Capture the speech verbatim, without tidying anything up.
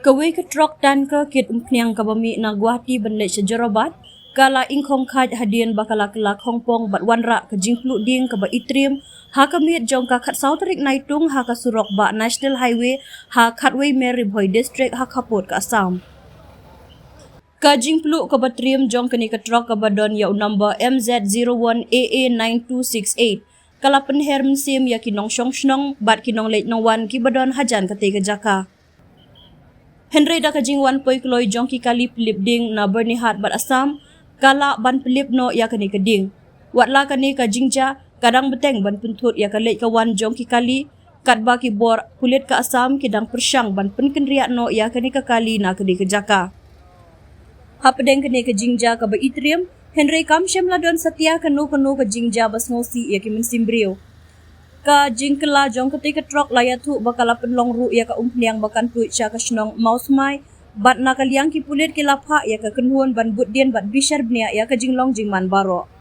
Kawei ka trok tanker kit umphniang kaba mih na Guwahati ban leit sha Jorabat, ka la ingkhong khait hadien ba ka la kylla khongpong bad wanrah ka jingpluh dieng kaba itriem ha ka miet jong ka khatsaw tarik Naitung ha ka surok bah National Highway ha Khatwei Mer, Ri Bhoi District, ha khappud ka Assam. Ka jingpluh kaba triem jong kane ka trok kaba don ïa u number M Z zero one A A nine two six eight ka la pynher mynsiem ïa ki nongshong shnong bad ki nongleit nongwan kiba don hajan katei ka jaka. Hynrei da ka jingwan poi kloi jong ki kali pynlip dieng na Byrnihat bad Assam, ka lah ban pynlip noh ïa kane ka dieng. Wat la kane ka jingjia ka dang bteng ban pynthut ïa ka leit ka wan jong ki kali, katba ki bor pulit ka Assam ki dang pyrshang ban pynkynriah noh ïa kane ka kali na kane ka jaka. Hapdeng kane ka jingjia kaba itriem, hynrei kam shym la don satia kano kano ka jingjia ba sngewsih ïa ki mynsiem briew. Ka jingkylla jong katei ka trok la ïathuh ba ka la pynlong ruh ïa ka umphniang ba kan tuid sha ka shnong Mawsmai, bad na ka liang ki pulit ki la phah ïa ka kynhun ban bud dien bad bishar bniah ïa ka jinglong jingman baroh.